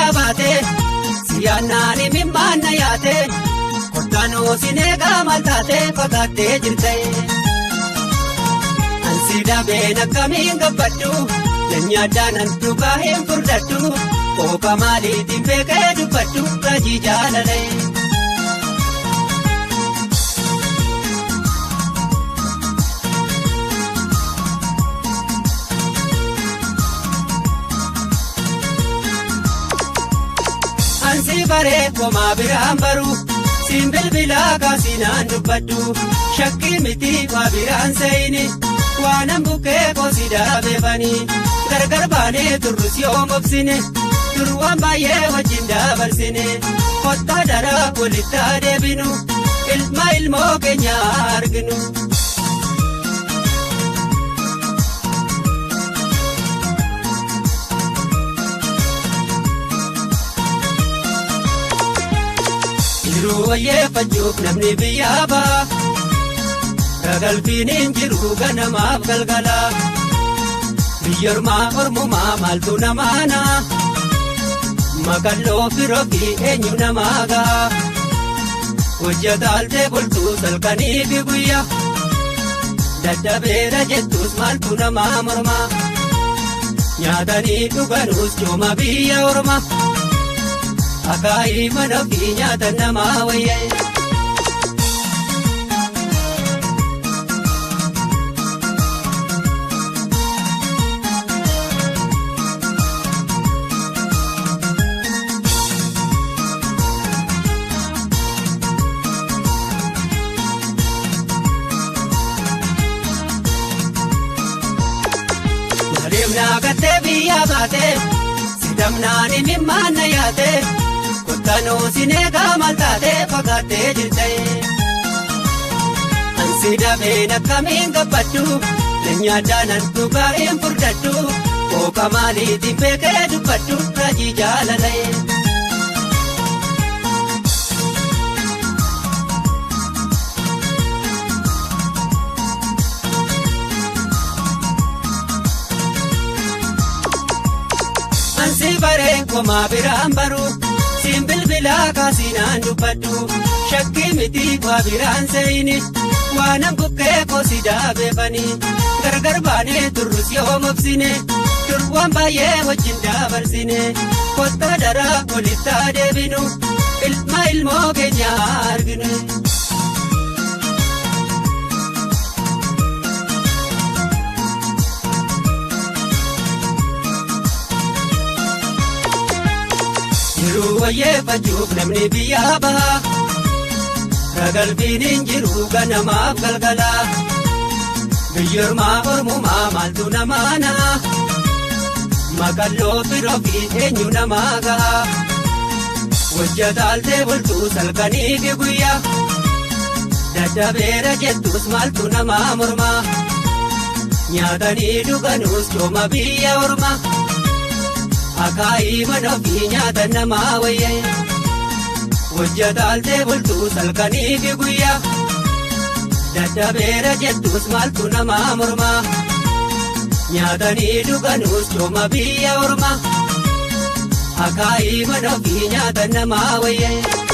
biyya baate siyaannaani mimmaanna yaate kottanuu sineegaa maal taate fagaattee jirte. Ansi dabeen akkamiin gabbadhu nyaadhaan dhugaa hin furdadhu kooka maaliitiin beekee dubbadhu raajii jaalalee. Ansi baree komaa biraan baru siin bilbilaa kaasinaan dubbadhu shakkii miti waa biraan seeyini waanan bukkee koosi daabeefanii gargar baanee turrus yoo mobsine durwaan baay'ee wajjin dabarsine kottaa daraa walitti adeebinu ilma ilmoo keenya arginu. Jiruu wayyeeffachuuf namni biyyaa ba'a. Ragalfiin hin jiru ganamaaf galgala. Biyya ormaa ormumaa maaltu namaana? Makalloo firoo fi eenyu namaa ga'a? Hojjetaaltee bultuus halkanii fi guyyaa. Daddabeera jettus maaltu namaa morma? Nyaatanii dhuganuus cooma biyya orma. Akaayii mana ofii nyaatan namaa wayyee. Adeemnaa gattee biyya baate sidamnaani mimmaanna yaate kottanuu sineegaa maal taate fagaattee jirte. Ansi dabeen akkamiin gabbadhu nyaadhaan dhugaa hin furdadhu kooka maaliitiin beekee dubbadhu raajii jaalalee. Ansi baree komaa biraan baru siin bilbilaa kaasinaan dubbadhu shakkii miti waa biraan seeyini waanan bukkee koosi daabeefanii gargar baanee turrus yoo mobsine durwaan baay'ee wajjin dabarsine kottaa daraa walitti adeebinu ilma ilmoo keenya arginu. Jiruu wayyeeffachuuf namni biyyaa baha. Ragalfiin hin jiru ganamaaf galgala. Biyya ormaa ormumaa maaltu namaana? Makalloo firoo fi eenyu namaa gaha? Hojjetaaltee bultuus halkanii fi guyyaa. Daddabeera jettus maaltu namaa morma? Nyaatanii dhuganuus cooma biyya orma. Akaayii mana ofii nyaatan namaa wayyee. Hojjetaaltee bultuus halkanii fi guyyaa. Daddabeera jettus maaltu namaa morma? Nyaatanii dhuganuus cooma biyya orma. Akaayii mana ofii nyaatan namaa wayyee.